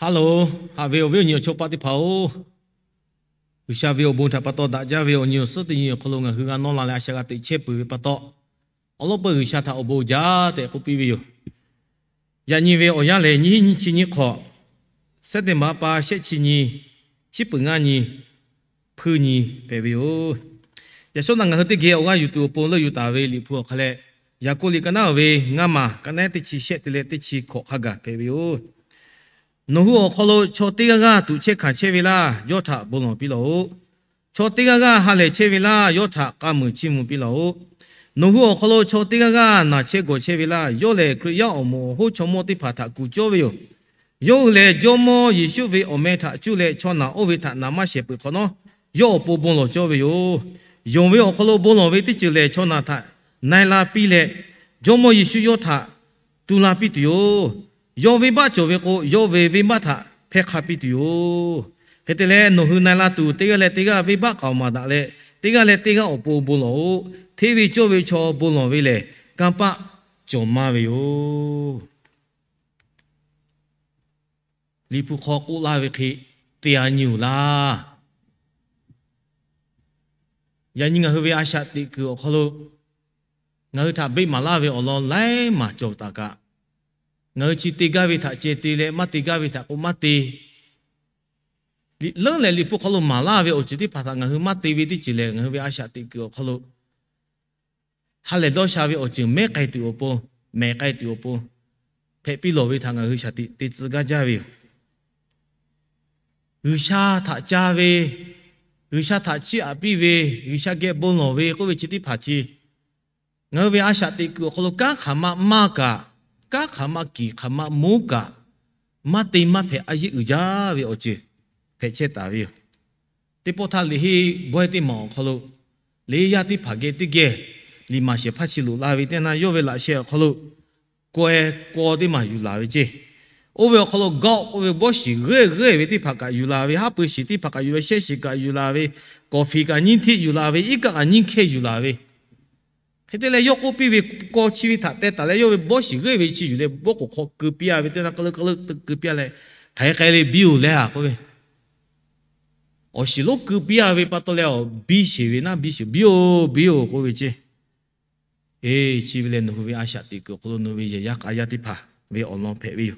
Aˉ loˬ, haꞈ ve awˬ viˉ awˬ nyi awˬ chawˇ paˆ teˇ hpaˍ-oˬ, G'uiˬsha ve awˬ bon htaꞈ pa taw daꞈ jaˇ ve awˬ nyi awˬ suhˉ teˇ nyi awˬ hk'aw lo ngaˬ hui g'a nawˇ la leh a shaꞈ g'a teꞈ chehˇ peuˬ ve pa taw, awˬ lawn peuˬ G'uiˬsha htaꞈ awˬ bon jaˇ tehꞈ k'oˆ piˇ ve yoˬ. Yaꞈ nyi ve awˬ yanˇ lehˬ, nyi hiˉ nyi chi nyiˇ hk'awꞈ, September pa shehˆ chi nyi, shiˉ peuˍ ngaˇ nyi, hpuiˇ nyi hpehꞈ ve yoˬ. Yaꞈ shawˉ naꞈ ngaˬ hui teˇ geh awˬ g'aˇ yuˬ tuˬ awˬ pon leuˆ yuˬ taˍ ve Liꞈ hpu awˬ hk'aˇ leh, Yaˍkoˆ liꞈ ka naˉ ve ngaˇ maˬ ka naˉ teˇ chi shehˆ te leh teˇ chi hkawꞈ hk'a gaˬ hpehꞈ ve yoˬ. Nawˬ hui awˬ hk'aw lo chaw teˇ g'aˇ g'aˇ tuꞈ chehˇ hkanˍ chehˇ ve laˇ, yawˇ htaꞈ bon lawˬ piˇ lawˬ-oꞈ. Chaw teˇ g'aˇ g'aˇ ha lehˬ chehˇ ve laˇ, yawˇ htaꞈ k'a muiˬ chiˇ mvuh piˇ lawˬ-oꞈ. Nawˬ hui awˬ hk'aw lo chaw teˇ g'aˇ g'aˇ naˬ chehˇ gawˬ chehˇ ve laˇ, yawˇ lehˬ Hkriꞈ yaˇ awˬ moˍ awˬ hoˉ chaw mawˇ teˇ hpaˍ htaꞈ kuˬ cawˇ ve yoˬ. Yawˇ hui lehˬ Jawˇmawˇ Yeˍsuˆ ve awˬ meh htaꞈ cuˇ leh chaw naˬ oˇ ve htaꞈ naˍ maˇ shehˍ peuˬ hk'awꞈ nawˉ, yawˇ awˬ pon bon lawˬ cawˇ ve yoˬ. Yonˍ ve awˬ hk'aw lo bon lawˬ ve teˇ ceuˬ lehˬ, chaw naˬ htaꞈ na e la piˇ leh, Jawˇmawˇ Yeˍsuˆ yawˇ htaꞈ tu la piˇ tuˬ yoˬ. Yawˇ venˇbaˆ cawˬ ve k'o, yawˇ ve venˇbaˆ htaꞈ hpehˇ hk'a piˇ tuˬ yoˬ. Hk'e te leh, nawˬ hui na e la tuˬ teˇ g'aˇ leh teˇ g'aˇ venˇbaˆ k'aoˍ maˍ daꞈ leh, teˇ g'aˇ leh teˇ g'aˇ awˬ pon bon lawˬ-oꞈ. Hteˇ ve cawˇ ve chaw bon lawˬ ve lehˬ, kanˇ paˆ cawˬ maˇ ve yoˬ. Liꞈ hpu hk'aw k'oˆ laˇ ve hk'e te a nyi-oˬ laˇ. Yaꞈ nyi ngaˬ hui ve a shaꞈ teꞈ kuiˬ awˬ hk'aw lo ngaˬ hui htaꞈ beˆ maˍ laˇ ve awˬ lawn laiˉ maˬ cawˬ taˍ kaꞈ, ngaˬ hui chi te gaˇ ve htaꞈ ceh te leh, maˇ te gaˇ ve htaꞈ k'o maˇ te. Liꞈ leuˉ leh Liꞈ hpu hk'aw lo maˍ laˇ ve awˬ ceuˬ teˇ hpaˍ htaꞈ ngaˬ hui maˇ te ve teˇ ceuˬ lehˬ, ngaˬ hui ve a shaꞈ teꞈ kuiˬ awˬ hk'aw lo ha lehˬ dawˇ sha ve awˬ ceuˬ mehˉ k'ai tuˬ awˬ pon, mehˍ k'ai tuˬ awˬ pon hpehꞈ piˇ lawˬ ve htaꞈ ngaˬ hui shaˍ tiꞈ te tcuh gaˇ jaˇ ve yoˬ. G'uiˬsha htaꞈ ca ve, G'uiˬsha htaꞈ chiˇ aꞈ piˇ ve, G'uiˬsha geh bon lawˬ ve k'oˆ ve chi teˇ hpaˍ chi, ngaˬ hui ve a shaꞈ teꞈ kuiˬ awˬ hk'aw lo kanˉ hk'aˬ ma maˇ kaꞈ, kanˉ hk'aˬ ma kiˬ hk'aˬ ma moˉ kaꞈ, maˇ te maˇ hpehꞈ a yeˇ uiˍ jaˇ ve awˬ ceuˬ hpehꞈ chehˇ taˍ ve yoˬ. Teˇ pawˆ htaˇ liꞈ henˇ bawehˇ teˇ maˬ awˬ hk'aw lo, liꞈ yaˇ teˇ hpaˍ geh teˇ geh liꞈ maˍ shehˍ hpaˇ chi loꞈ la ve teˇ yanˇ, yawˇ ve laꞈ sheh awˬ hk'aw lo kawehˇ kawˇ teˇ maˬ yuˬ laˬ ve ceˇ. Oˇ ve awˬ hk'aw lo gawˆ k'oˆ ve bawˇ shiˍ g'euˆ g'euˆ ve teˇ hpaˍ kaꞈ yuˬ laˬ ve, haˉ pui shiˍ teˇ hpaˍ kaꞈ yuˬ ve, shehˇ shiˍ kaꞈ yuˬ laˬ ve, kawˍ fiˍ kaꞈ nyiˇ hteˆ yuˬ laˬ ve, iˉ kaˆ kaꞈ nyiˇ hkehˇ yuˬ laˬ ve, hk'e te leh yawˇ k'oˆ piˇ ve, kawˇ chi ve htaꞈ teh taˍ leh yawˇ ve bawˇ shiˍ g'euˆ ve chi yuˬ leh bawˇ k'oˍ hk'aw keu piˇ a ve teˇ yanˇ, k'aˉ leuˆ k'aˉ leuˆ keu piˇ a leh, hk'aˬ hk'e k'ai le biˇ-oˬ leh a k'oˆ ve, awˬ shiˍ lonˉ keu piˇ a ve pa taw leh, awˬ biˇ sheˍ ve naˉ biˇ sheˍ, biˇ-oˬ biˇ-oˬ k'oˆ ve ceˇ. Eˬ, chi ve lehˬ nawˬ hui ve a shaꞈ teꞈ kuiˬ awˬ hk'aw lo nawˬ hui ve yehˬ yaˇ k'a yaˇ teˇ hpaˍ ve awˬ lawn hpehꞈ ve yoˬ.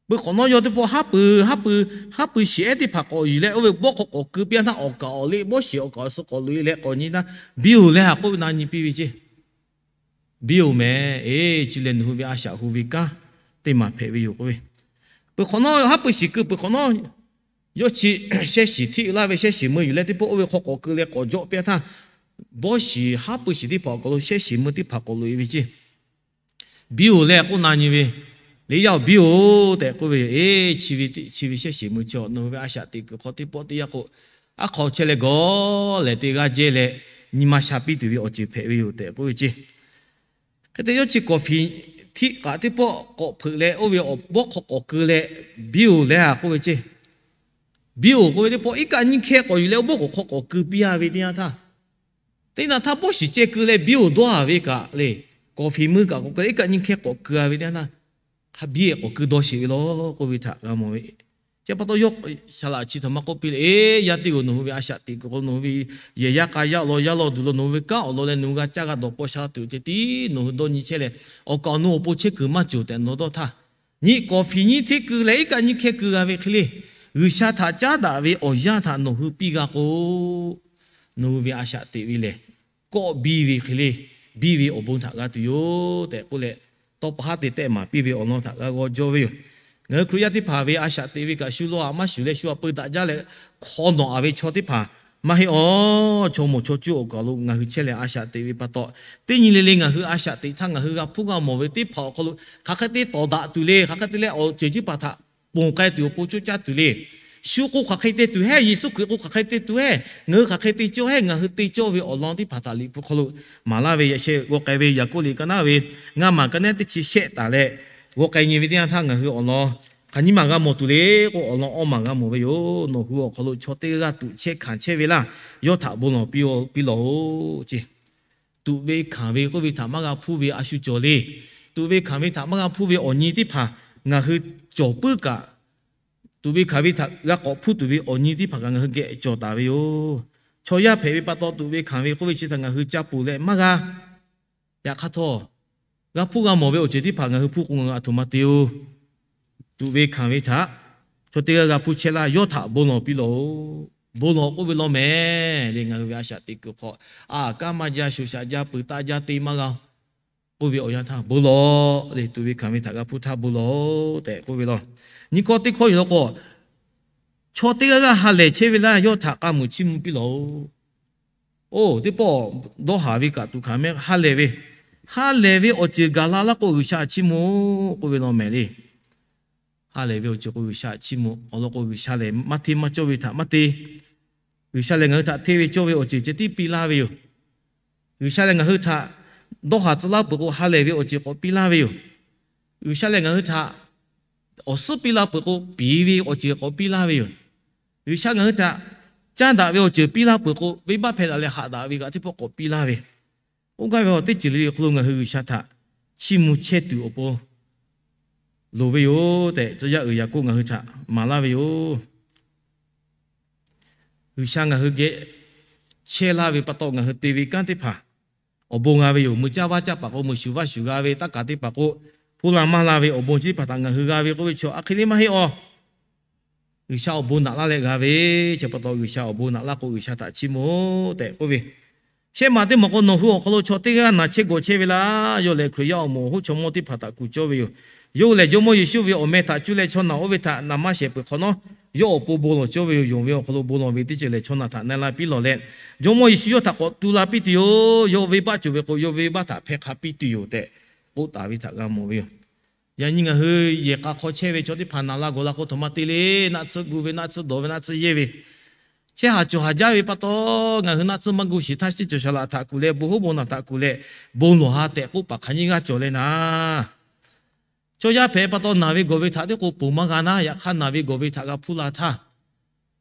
Peuˬ hk'awꞈ nawˉ yawˇ teˇ pawˆ haˉ pui, haˉ pui, haˉ pui shiˍ ehˉ teˇ hpaˍ k'awꞈ yuˬ leh, oˇ ve bawˇ hk'aw k'awꞈ keu piˇ a htaˇ, awˬ kaˍ awˬ liꞈ bawˇ shiˍ awˬ kaˍ awˬ suh k'awꞈ loꞈ e leh k'awꞈ nyi naˉ, biˇ-oˬ leh a k'oˆ ve na nyi piˇ ve ceˇ. Biˇ-oˬ mehˍ. Eˬ, chi lehˬ nawˬ hui ve a shaꞈ hu ve kanˉ teˇ maˬ hpehꞈ ve yoˬ k'oˆ ve. Peuˬ hk'awꞈ nawˉ haˉ pui shiˍ keu peuˬ hk'awꞈ nawˉ, yawˇ chi shehˇ shiˍ hteˆ laˇ ve shehˇ shiˍ meuˇ yuˬ leh teˇ pawˆ oˇ ve hk'aw k'awꞈ keu leh k'awꞈ jawˆ piˇ a htaˇ, bawˇ shiˍ haˉ pui shiˍ teˇ hpaˍ awˬ kaˬ lo shehˇ shiˍ meuˇ teˇ hpaˍ k'awꞈ loꞈ e ve ceˇ. Biˇ-oˬ leh k'oˆ na nyi ve, liꞈ yaˇ-oˬ biˇ-oˬ tehꞈ k'oˆ ve yoˬ. Eˬ, chi ve shehˇ shiˍ meuˇ chi nawˬ hui ve a shaꞈ teꞈ kuiˬ hk'aw teˇ pawˆ teˇ yanˇ k'o, aˉ hk'aw chehˇ leh gawˬ lehˬ te g'aˇ jehˇ leh nyi ma sha piˇ tuˬ ve awˬ ceuˬ hpehꞈ ve yoˬ tehꞈ k'oˆ ve ceˇ. Hk'e te yawˇ chi kawˍ fiˍ hteˆ k'aꞈ teˇ pawˆ k'awꞈ hpeuꞈ leh oˇ ve awˬ bawˇ hk'aw k'awꞈ keu leh, biˇ-oˬ leh a k'oˆ ve ceˇ. Biˇ-oˬ k'oˆ ve teˇ pawˆ iˉ kaˆ nyiˇ hkehˇ k'awꞈ yuˬ leh oˇ bawˇ k'oˍ hk'aw k'awꞈ keu piˇ a ve teˇ yanˇ htaˇ, teˇ naˬ htaˇ bawˇ shiˍ ceh keu leh biˇ-oˬ dawˇ a ve kaꞈ le, kawˍ fiˍ meuˇ kaꞈ k'awꞈ keu leh iˉ kaˆ nyiˇ hkehˇ k'awꞈ keu a ve teˇ yanˇ htaˇ, hk'a biˇ k'awꞈ keu dawˇ sheˍ ve law k'oˆ ve htaꞈ g'a mawˬ ve. Chi pa taw yawˇ shaˍ laꞈ chi htaꞈ maˇ k'oˆ piˇ le, Eˬ, yaˇ teˇ g'aˇ-oˬ, nawˬ hui ve a shaꞈ teꞈ kuiˬ hk'aw nawˬ hui ve yehˬ yaˇ k'a yaˇ awˬ lawn, yaˇ law duˬ law nawˬ hui ve kanˉ awˬ lawn leh nawˬ hui g'a caˇ g'a dawˬ paw sha tuˬ ceh tiˉ nawˬ hui dawˇ nyi chehˇ leh, awˬ kaˍ awˬ nu awˬ pon chehˇ kuiˬ maˇ cawˬ tehꞈ nawˬ dawˇ htaˇ, nyi kawˍ fiˍ nyiˇ hteˆ keu leh iˉ kaˆ nyiˇ hkehˇ keu g'a ve hk'e le, G'uiˬsha htaꞈ caˉ daꞈ ve awˬ yanˇ htaꞈ nawˬ hui piˇ g'a k'o, nawˬ hui ve a shaꞈ teꞈ ve lehˬ, kawˆ biˇ ve hk'e le, biˇ ve awˬ bon htaꞈ g'a tuˬ yoˬ tehꞈ k'oˆ leh, tawˇ pa haˉ te tehˆ maˍ piˇ ve awˬ lawn htaꞈ g'a g'aw jawˇ ve yoˬ. Ngaˬ hui Hkriꞈ yaˇ teˇ hpaˍ ve a shaꞈ teꞈ ve kaꞈ shu law a maˇ shuˍ leh shu a peu daꞈ jaˇ leh, hk'aw nawꞈ a ve chaw teˇ hpaˍ maˇ heˆ awˬ. Chaw mawˬ chaw cuˇ awˬ kaˬ lo ngaˬ hui chehˇ leh a shaꞈ teꞈ ve pa taw, teˇ nyi le le ngaˬ hui a shaꞈ teꞈ htaˇ ngaˬ hui g'a hpuˇ g'a mawˬ ve teˇ hpaˍ awˬ hk'aw lo hk'aˬ hk'e te tawˍ daꞈ tuˬ le, hk'aˬ hk'e te leh awˬ ceuˬ chi hpaˍ htaꞈ ponˬ k'ai tuˬ awˬ pon coˇ caˇ tuˬ le. Shu k'o hk'aˬ hk'e te tuˬ hehˉ, Yeˍsuˆ Hkriꞈ k'o hk'aˬ hk'e te tuˬ hehˉ, ngaˬ hui hk'aˬ hk'e te cawˇ hehˉ, ngaˬ hui te cawˇ ve awˬ lawn teˇ hpaˍ htaꞈ Liꞈ hpu hk'aw lo maˍ laˇ ve yaꞈ sheh g'aw k'ai ve Yaˍkoˆ liꞈ ka naˉ ve ngaˇ maˬ ka naˉ teˇ chi shehˆ taˍ leh, g'aw k'ai nyi ve teˇ yanˇ htaˇ ngaˬ hui awˬ lawn hk'aˬ nyi maˬ g'a mawˬ tuˬ le k'o, awˬ lawn awˇ maˬ g'a mawˬ ve yoˬ. Nawˬ hui awˬ hk'aw lo chaw teˇ g'aˇ g'aˇ tuꞈ chehˇ hkanˍ chehˇ ve laˇ, yawˇ htaꞈ bon lawˬ piˇ lawˬ-oꞈ ceˇ. Tuꞈ ve hkanˍ ve k'oˆ ve htaꞈ maˇ g'a hpuˇ ve a shu cawˬ le. Tuꞈ ve hkanˍ ve htaꞈ maˇ g'a hpuˇ ve awˬ nyi teˇ hpaˍ ngaˬ hui cawˬ puiˉ kaꞈ, tuꞈ ve hkanˍ ve htaꞈ g'a k'awꞈ hpuˇ tuˬ ve awˬ nyi teˇ hpaˍ kaꞈ ngaˬ hui geh cawˬ taˍ ve yoˬ. Chaw yaˇ hpehꞈ ve pa taw tuꞈ ve hkanˍ ve k'oˆ ve chi htaꞈ ngaˬ hui ca ponˬ leh maˇ g'a. Yaꞈ hk'aˇ htawˇ, g'a hpuˇ g'a mawˬ ve awˬ ceuˬ teˇ hpaˍ ngaˬ hui hpuˇ k'o ngaˬ hui aˬ htoꞈ ma te-oˬ. Tuꞈ ve hkanˍ ve htaꞈ chaw teˇ g'aˇ g'a hpuˇ chehˇ laˇ, yawˇ htaꞈ bon lawˬ piˇ lawˬ-oˬ. Bon lawˬ k'oˆ ve law mehˍ le, ngaˬ hui ve a shaꞈ teꞈ kuiˬ hk'aw, a, kanˉ maˇ jaˇ, shoˍ shaꞈ jaˇ, peuˬ taˆ jaˇ, te maˇ g'a k'oˆ ve awˬ yanˇ htaˇ bon lawˬ le, tuꞈ ve hkanˍ ve htaꞈ g'a hpuˇ htaˇ bon lawˬ tehꞈ k'oˆ ve law. Nyi hkawˇ teˇ hkawˇ yoˬ law k'o, chaw teˇ g'aˇ g'aˇ ha lehˬ chehˇ ve laˇ, yawˇ htaꞈ k'a muiˬ chiˇ mvuh piˇ lawˬ-oˬ. Oˇ teˇ pawˆ dawˇ haˍ ve kaꞈ tuꞈ hkanˍ mehˍ ha lehˬ ve, ha lehˬ ve awˬ ceuˬ gaˬ la laˇ k'o G'uiˬsha chiˇ mvuh k'oˆ ve law mehˍ le. Ha lehˬ ve awˬ ceuˬ k'o G'uiˬsha chiˇ mvuh, awˬ lawn k'o G'uiˬsha lehˬ maˇ hteˇ maˇ cawˇ ve htaꞈ maˇ te. G'uiˬsha lehˬ ngaˬ hui htaꞈ hteˇ ve cawˇ ve awˬ ceuˬ ceh tiˉ piˇ laˇ ve yoˬ. G'uiˬsha lehˬ ngaˬ hui htaꞈ dawˇ haˍ tcuh laˇ peuˬ k'o ha lehˬ ve awˬ ceuˬ k'awꞈ piˇ laˇ ve yoˬ. G'uiˬsha lehˬ ngaˬ hui htaꞈ awˬ suhˉ piˇ laˇ peuˬ k'o piˍ ve awˬ ceuˬ k'awꞈ piˇ laˇ ve yoˬ. G'uiˬsha ngaˬ hui htaꞈ caˇ daꞈ ve awˬ ceuˬ piˇ laˇ peuˬ k'o venˇbaˆ hpehˇ daꞈ leh haꞈ daꞈ ve kaꞈ teˇ pawˆ k'awꞈ piˇ laˇ ve, oˇ gaˇ ve awˬ teˇ ceuˬ le le awˬ hk'aw lo ngaˬ hui G'uiˬsha htaꞈ chiˇ mvuh chehˇ tuˬ awˬ pon loˍ ve yoˬ tehꞈ, tcuh yaˇ uiˍ Yaˍkoˆ ngaˬ hui htaꞈ maˍ laˇ ve yoˬ. G'uiˬsha ngaˬ hui geh chehˇ laˇ ve pa taw ngaˬ hui te ve kanˉ teˇ hpaˍ awˬ bon g'a ve yoˬ. Mui caˇ vaˇ caˇ paˍ k'o mui shuˍ vaˇ shuˍ g'a ve, taˇ kaˍ teˇ hpaˍ k'o hpuˇ la maˇ la ve awˬ bon chi teˇ hpaˍ htaꞈ ngaˬ hui g'a ve k'oˆ ve chaw a hk'e le maˇ heˆ aw. G'uiˬsha awˬ bon naꞈ laˇ leh g'a ve, chi pa taw G'uiˬsha awˬ bon naꞈ laˇ k'o G'uiˬsha htaꞈ chiˇ mvuh tehꞈ k'oˆ ve. Shehˆ maˬ teˇ maˬ k'o, nawˬ hui awˬ hk'aw lo chaw teˇ g'aˇ naˬ chehˇ gawˬ chehˇ ve laˇ. Yawˇ lehˬ Hkriꞈ yaˇ awˬ moˍ awˬ hoˉ chaw mawˇ teˇ hpaˍ htaꞈ kuˬ cawˇ ve yoˬ. Yawˇ hui lehˬ Jawˇmawˇ Yeˍsuˆ ve awˬ meh htaꞈ cuˇ leh chaw naˬ oˇ ve htaꞈ naˍ maˇ shehˍ peuˬ hk'awꞈ nawˉ, yawˇ awˬ pon bon lawˬ cawˇ ve yoˬ. Yonˍ ve awˬ hk'aw lo bon lawˬ ve teˇ ceuˬ lehˬ chaw naˬ htaꞈ na la piˇ lawˬ leh, Jawˇmawˇ Yeˍsuˆ yawˇ htaꞈ k'awꞈ tu la piˇ tuˬ yoˬ. Yawˇ venˇbaˆ cawˬ ve k'o yawˇ venˇbaˆ htaꞈ hpehˇ hk'a piˇ tuˬ yoˬ tehꞈ k'oˆ taˍ ve htaꞈ g'a mawˬ ve yoˬ. Yaꞈ nyi ngaˬ hui yehˬ k'a hk'aw chehˇ ve chaw teˇ hpaˍ naˬ la gawˬ la k'o, htaꞈ ma te le, naˆ tsuhˇ gu ve, naˆ tsuhˇ dawˬ ve, naˆ tsuhˇ yehˇ ve, chehˇ haˍ cawˬ haˍ jaˇ ve pa taw, ngaˬ hui naˆ tsuhˇ maˇ gu shiˍ htaˇ, teˇ cawˬ shaˍ laꞈ htaꞈ kuˬ leh, bon hoˉ bon naˬ htaꞈ kuˬ leh, bon lawˬ ha tehꞈ k'oˆ paˍ hk'aˬ nyiˇ g'aˇ cawˬ leh naˍ. Chaw yaˇ hpehꞈ pa taw naˬ ve gawˬ ve htaꞈ teˇ k'o ponˬ maˇ g'a naˉ, yaꞈ hk'aˇ naˬ ve gawˬ ve htaꞈ g'a hpuˇ la htaˇ,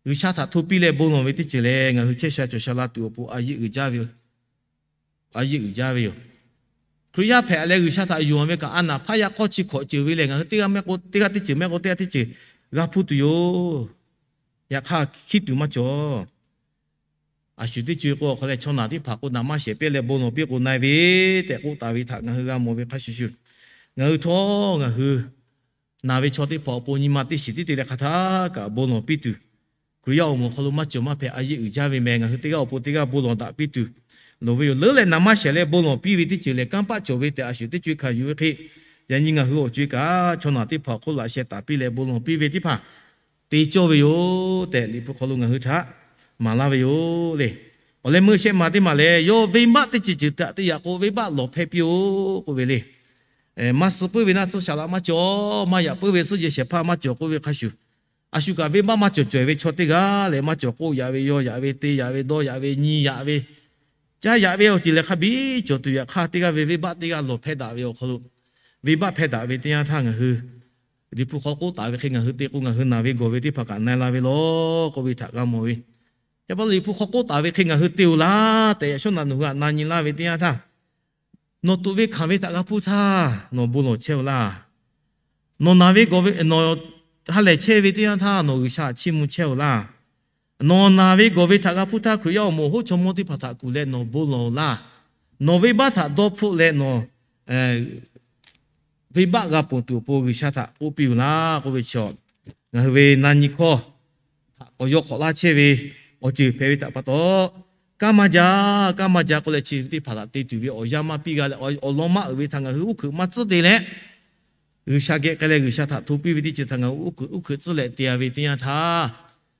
G'uiˬsha htaꞈ hto piˇ leh bon lawˬ ve teˇ ceuˬ lehˬ, ngaˬ hui chehˇ sha cawˬ sha la tuˬ awˬ pon a yeˆ uiˍ jaˇ ve yoˬ. A yeˆ uiˍ jaˇ ve yoˬ. Hkriꞈ yaˇ hpehꞈ leh G'uiˬsha htaꞈ yonˍ ve kaꞈ a naˍ hpaˇ yaˇ hk'awˇ chi hkawꞈ ceuˬ ve lehˬ, ngaˬ hui teˇ g'aˇ mehˆ k'o teˇ g'aˇ teˇ ceuˬ, mehˆ k'o teˇ g'aˇ teˇ ceuˬ g'a hpuˇ tuˬ yoˬ. Yaꞈ hk'aˇ hkiˉ tuˬ maˇ cawˬ. A shu teˇ co e k'o awˬ hk'aw leh chaw naˬ teˇ hpaˍ k'o naˬ maˇ shehˍ piˇ leh bon lawˬ piˇ k'o na-e ve tehꞈ k'oˆ taˍ ve htaꞈ ngaˬ hui g'a mawˬ ve hk'a shuˍ shuˍ, ngaˬ hui htawˇ ngaˬ hui naˬ ve chaw teˇ hpaˍ awˬ pon nyi ma teˇ shiˍ tiˉ te leh hk'a htaˇ kaꞈ bon lawˬ piˇ tuˬ, Hkriꞈ yaˇ awˬ moˍ awˬ hk'aw lo maˇ cawˬ maˇ hpehꞈ a yeˆ uiˍ jaˇ ve meh. Ngaˬ hui teˇ g'aˇ awˬ pon teˇ g'aˇ bon lawˬ daꞈ piˇ tuˬ loˍ ve yoˬ. Leuˉ leh naˬ maˇ shehˍ leh bon lawˬ piˇ ve teˇ ceuˬ lehˬ, kanˇ paˆ cawˬ ve tehꞈ a shu teˇ co e hkanˍ yuˬ ve hk'e, yaꞈ nyi ngaˬ hui awˬ co e kaꞈ chaw naˬ teˇ hpaˍ awˬ hk'oˆ laꞈ sheh taˍ piˇ leh bon lawˬ piˇ ve teˇ hpaˍ te cawˇ ve yoˬ tehꞈ, Liꞈ hpu hk'aw lo ngaˬ hui htaꞈ maˍ laˇ ve yoˬ le. Awˬ leh meuˇ shehˆ maˬ teˇ maˬ lehˬ, yawˇ venˇbaˆ teˇ ceuˬ ceuˬ htaꞈ teˇ yaꞈ k'o venˇbaˆ lawˬ hpehˇ piˇ-oˆ k'oˆ ve le. Maˇ suh puiˉ ve naˆ tsuhˇ shaˍ laꞈ maˇ cawˬ, maˇ yaꞈ puiˉ ve suhˉ jehˇ shehˍ hpaˇ maˇ cawˬ k'oˆ ve hk'a shuˍ, a shu kaꞈ venˇbaˆ maˇ cawˬ cawˬ ve chaw teˇ g'aˇ lehˬ, maˇ cawˬ k'oˆ yaꞈ ve, yaw yaꞈ ve, te yaꞈ ve, dawˇ yaꞈ ve, nyi yaꞈ ve, caˇ yaꞈ ve awˬ ceuˬ lehˬ hk'a biˇ cawˬ tuˬ, yaꞈ hk'aˇ teˇ g'aˇ ve venˇbaˆ teˇ g'aˇ lawˬ hpehˇ daꞈ ve awˬ hk'aw lo, venˇbaˆ hpehˇ daꞈ ve teˇ yanˇ htaˇ ngaˬ hui Liꞈ hpu hk'aw k'oˆ taˍ ve hk'e ngaˬ hui te k'o, ngaˬ hui naˬ ve gawˬ ve teˇ hpaˍ kaꞈ na-e la ve law k'oˆ ve htaꞈ g'a mawˬ ve. Yaꞈ pa Liꞈ hpu hk'aw k'oˆ taˍ ve hk'e ngaˬ hui te-oˬ laˇ tehꞈ, yaꞈ shawˉ naˬ nawˬ hui htaꞈ na nyi laˇ ve teˇ yanˇ htaˇ, nawˬ tuꞈ ve hkanˍ ve htaꞈ g'a hpuˇ htaˇ nawˬ bon lawˬ chehˇ-oˬ laˇ. Nawˬ naˬ ve gawˬ ve, nawˬ ha lehˬ chehˇ ve teˇ yanˇ htaˇ nawˬ G'uiˬsha htaꞈ chiˇ mvuh chehˇ-oˬ laˇ. Nawˬ naˬ ve gawˬ ve htaꞈ g'a hpuˇ htaˇ Hkriꞈ yaˇ awˬ moˍ awˬ hoˉ chaw mawˇ teˇ hpaˍ htaꞈ kuˬ leh nawˬ bon lawˬ-oˬ laˇ. Nawˬ venˇbaˆ htaꞈ dawˇ hpfuhˆ leh nawˬ venˇbaˆ g'a ponˬ tuˬ awˬ pon G'uiˬsha htaꞈ k'oˆ piˇ-oˬ laˇ k'oˆ ve chaw, ngaˬ hui ve na nyi hkawˇ htaꞈ k'awꞈ yaw hk'awꞈ laˇ chehˇ ve awˬ ceuˬ hpehꞈ ve htaꞈ pa taw, kanˉ maˇ ja, kanˉ maˇ ja k'oˆ leh chi teˇ hpaˍ htaꞈ te tuˬ ve awˬ yanˇ maˇ piˇ g'a leh, awˬ lawn maˇ uiˍ ve htaꞈ ngaˬ hui uˉ hkeuꞈ maˇ tcuhˉ te leh, G'uiˬsha geh k'ai leh G'uiˬsha htaꞈ hto piˇ ve teˇ ceuˬ htaꞈ ngaˬ hui uˉ hkeuꞈ uˉ hkeuꞈ tcuhˉ leh te-a ve teˇ yanˇ htaˇ,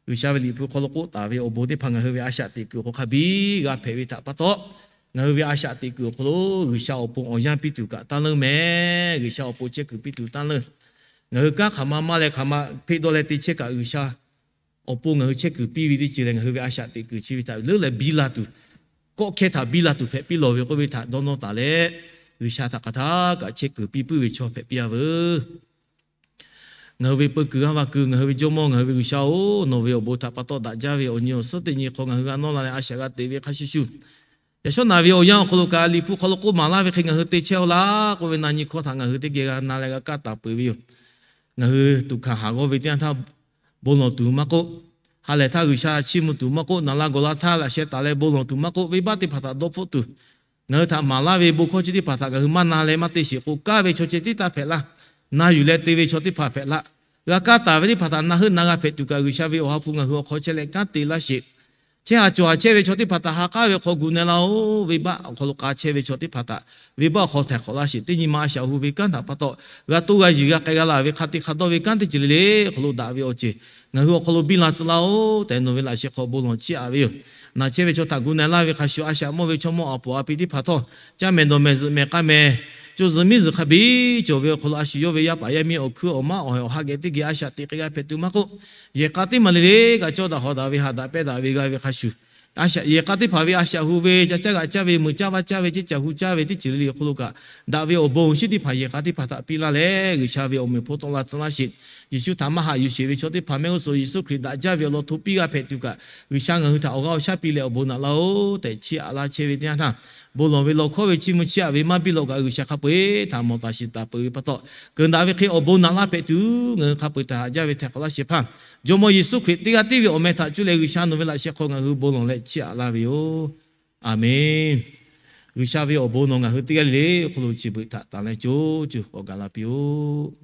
G'uiˬsha ve Liꞈ hpu hk'aw lo k'oˆ taˍ ve awˬ bon teˇ hpaˍ ngaˬ hui ve a shaꞈ teꞈ kuiˬ awˬ hk'aw hk'a biˇ g'a hpehꞈ ve htaꞈ pa taw, ngaˬ hui ve a shaꞈ teꞈ kuiˬ awˬ hk'aw lo G'uiˬsha awˬ pon awˬ yanˇ piˇ tuˬ kaꞈ taˇ leuˉ meh. G'uiˬsha awˬ pon chehˇ kuiˬ piˇ tuˬ taˇ leuˉ. Ngaˬ hui kanˉ hk'aˬ ma maˇ leh hk'aˬ ma hpeˆ dawˇ leh te chehˇ kaꞈ, G'uiˬsha awˬ pon ngaˬ hui chehˇ kuiˬ piˇ ve teˇ ceuˬ lehˬ, ngaˬ hui ve a shaꞈ teꞈ kuiˬ chi ve htaꞈ leuˉ leh biˇ la tuˬ, kawˆ hkehˇ htaꞈ biˇ la tuˬ hpehꞈ piˇ lawˬ ve k'oˆ ve htaꞈ dawˇ nawˇ taˍ leh, G'uiˬsha htaꞈ hk'aˬ htaˇ kaꞈ chehˇ kuiˬ piˇ puiˉ ve chaw hpehꞈ piˇ-a veuˬ. Ngaˬ hui ve peu kuiˬ g'aˇ va kuiˬ, ngaˬ hui ve Jawˇmawˇ, ngaˬ hui ve G'uiˬsha-oˬ, nawˬ ve awˬ bon htaꞈ pa taw daꞈ jaˇ ve awˬ nyi awˬ suhˉ teˇ nyi hk'aw ngaˬ hui g'a nawˇ la leh a shaꞈ g'a teꞈ ve hk'a shuˍ shuˍ, yaꞈ shawˉ naˬ ve awˬ yanˇ awˬ hk'aw lo kaꞈ Liꞈ hpu hk'aw lo k'oˆ maˍ laˇ ve hk'e ngaˬ hui te chehˇ-oˆ laˇ k'oˆ ve na nyi hkawˇ htaꞈ ngaˬ hui teˇ geh g'a na leh g'a kaˇ taˍ peuˬ ve yoˬ. Ngaˬ hui tuꞈ hkanˍ haˍ g'awˇ ve teˇ yanˇ htaˇ, bon lawˬ tuˬ maˇ k'oˆ, ha lehˬ htaˇ G'uiˬsha chiˇ mvuh tuˬ maˇ k'oˆ, naˍ la gawˬ la htaˇ laꞈ sheh taˍ leh bon lawˬ tuˬ maˇ k'oˆ, venˇbaˆ teˇ hpaˍ htaꞈ dawˇ hpfuhˆ tuˬ, ngaˬ hui htaꞈ maˍ laˇ ve bon hkawˇ chi teˇ hpaˍ htaꞈ ngaˬ hui maˇ na leh maˇ te sheˍ k'o, kanˉ ve chaw ceh tiˉ taˇ hpehꞈ laˇ. Na yuˬ leh te ve chaw teˇ hpaˍ hpehꞈ laˇ. G'a kanˉ taˍ ve teˇ hpaˍ htaꞈ na heuˆ na g'a hpehꞈ tuˬ kaꞈ, G'uiˬsha ve awˬ ha hpu ngaˬ hui awˬ hk'aw chehˇ leh kanˉ te laˇ sheˍ. Chehˇ ha cawˬ ha chehˇ ve chaw teˇ hpaˍ htaꞈ ha k'aˉ ve awˬ hk'aw gu na laˇ-oˆ. Venˇbaˆ awˬ hk'aw lo k'a chehˇ ve chaw teˇ hpaˍ htaꞈ venˇbaˆ awˬ hk'aw htaiˍ hk'awꞈ laˇ sheˍ. Teˇ nyi ma a shaꞈ hu ve kanˉ htaꞈ pa taw, g'a toˇ g'a yiˬ g'a k'ai g'a laˬ ve hk'a te hk'a dawˇ ve kanˉ teˇ ceuˬ le le awˬ hk'aw lo daꞈ ve awˬ ceuˬ ngaˬ hui awˬ hk'aw lo biˇ la tcuh laˇ-oˆ tehꞈ, nawˬ ve laꞈ sheh hk'aw bon lawˬ chiˇ aꞈ ve yoˬ. Naˬ chehˇ ve chaw htaꞈ gu na laˇ ve hk'a shuˍ, a shaꞈ mawˇ ve chaw mawˇ aˬ poˍ aˬ pi teˇ hpaˍ htawˇ, caˇ mehˍ dawˬ mehˍ zuhꞈ mehˍ k'a mehˍ, co zuhˬ miˇ zuhˬ hk'a biˇ cawˬ ve awˬ hk'aw lo, a shu yawˇ ve yaˇ paˍ yaˇ miˇ awˬ hkuiˉ awˬ maˉ awˬ heh awˬ ha geh teˇ geh a shaꞈ teꞈ k'ai g'a hpehꞈ tuˬ maˇ k'oˆ, yehˬ k'a teˇ maˬ le le kaꞈ cawˇ daꞈ hawˍ daꞈ ve haꞈ daꞈ pehˇ daꞈ ve g'a ve hk'a shuˍ, a shaꞈ yehˬ k'a teˇ hpaˍ ve a shaꞈ hu ve ca caˇ g'aꞈ caˇ ve meuꞈ caˇ vaˇ caˇ ve ceˇ caˬ hu caˇ ve teˇ ceuˬ le le awˬ hk'aw lo kaꞈ, daꞈ ve awˬ bon awˬ shinˉ teˇ hpaˍ yehˬ k'a teˇ hpaˍ htaꞈ piˇ laˇ leh, G'uiˬsha ve awˬ meꞈ awˬ hponˇ tawˆ la tcuh laˇ sheˍ. Yeˍsuˆ htaꞈ maˇ haꞈ yuˬ sheˍ ve chaw teˇ hpaˍ mehˆ g'uˇ suhˍ Yeˍsuˆ Hkriꞈ daꞈ jaˇ ve awˬ lawn hto piˇ g'a hpehꞈ tuˬ kaꞈ, G'uiˬsha ngaˬ hui htaꞈ awˬ g'aˇ awˬ shaˉ piˇ leh awˬ bon naꞈ laˇ-oˆ tehꞈ chiˇ aꞈ laˇ chehˇ ve teˇ yanˇ htaˇ, bon lawˬ ve law hkawˇ ve chiˇ mvuh chiˇ aꞈ ve maˇ biˇ lawꞈ kaꞈ, G'uiˬsha hk'a peu-eˬ htaꞈ mawˬ taˍ shiˍ taˍ peuˬ ve pa taw, keunˍ daꞈ ve hk'e awˬ bon naꞈ laˇ hpehꞈ tuˬ ngaˬ hui hk'a peu-eˬ htaꞈ haꞈ jaˇ ve htaiˍ hk'awꞈ laˇ shehˍ hpaˇ, Jawˇmawˇ Yeˍsuˆ Hkriꞈ teˇ g'aˇ tiˉ ve awˬ meh htaꞈ cuˇ leh G'uiˬsha nawˬ ve laꞈ sheh hk'aw ngaˬ hui bon lawˬ leh chiˇ aꞈ laˇ ve yoˬ. Aˬmenˍ. G'uiˬsha ve awˬ bon nawˬ ngaˬ hui teˇ g'aˇ le le awˬ hk'aw lo chi beuꞈ htaꞈ tanˍ leh co co k'awꞈ gaˬ la piˇ-oˆ.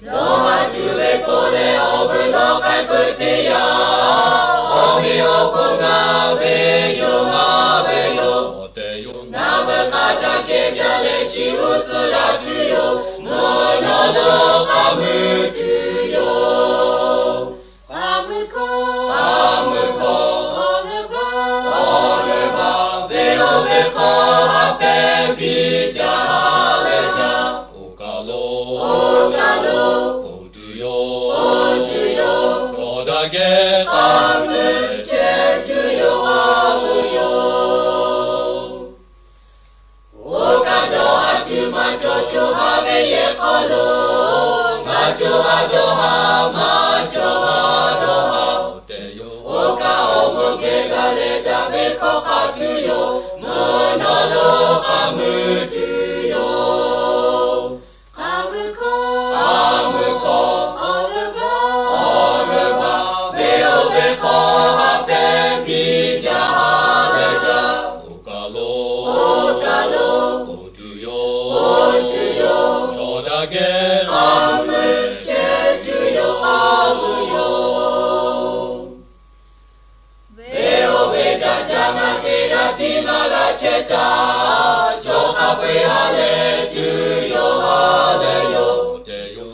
Yawˇ ha tuˬ ve k'oˆ leh awˬ veuˬ lawˬ k'ai peuˬ teˇ yanˇ, awˬ meꞈ awˬ hponˇ ngaˬ ve yoˬ, ngaˬ ve yoˬ. Ngaˬ ve hk'a ca kehˬ jaˇ leh shiˍ uˉ tcuhˉ la tuˬ yoˬ. Mvuhˇ naw lo k'aˉ mui tuˬ yoˬ. K'aˉ mui hkawˇ, k'aˉ mui hkawˇ, awˬ leuˉ baˬ, awˬ leuˉ baˬ, ve oˇ ve hk'aw ha pehˇ piˇ jaˇ leh jaˇ. Oˇ kaˬ lo, oˇ kaˬ lo, oˇ tuˬ yoˬ, oˇ tuˬ yoˬ. Chaw daꞈ geh k'aˉ mui chehˇ tuˬ yoˬ, k'aˉ mui yoˬ. Oˇ kaˬ jawˇ ha tuˬ maˇ cawˬ, co ha ve yehˬ hk'aw lo ngaˬ co ha jawˇ ha maˇ cawˬ, maˇ dawˇ ha. Oˇ kaˬ awˬ meuˇ geh gaˬ leh caˇ ve hkawˇ k'aˉ tuˬ yoˬ. Mvuhˇ naw lo k'aˉ mui tuˬ yoˬ. K'aˉ mui hkawˇ, k'aˉ mui hkawˇ, awˬ leuˉ baˬ, awˬ leuˉ baˬ, ve oˇ ve hk'aw ha pehˇ piˇ jaˇ leh jaˇ. Oˇ kaˬ lo, oˇ kaˬ lo, oˇ tuˬ yoˬ, oˇ tuˬ yoˬ. Chaw daꞈ geh k'aˉ mui chehˇ tuˬ yoˬ, k'aˉ mui yoˬ. Ve oˇ ve daꞈ jaˇ naˉ teˇ g'aˇ tiˉ maˇ g'a chehˇ taˍ. Chaw hk'a peu-eˬ ha lehˬ tuˬ yoˬ, ha lehˬ yoˬ.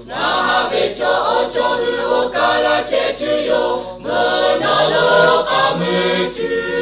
Ngaˬ ha ve chaw awˬ chaw hui oˇ kaˬ g'a chehˇ tuˬ yoˬ. Mvuhˇ naw lo k'aˉ mui tuˬ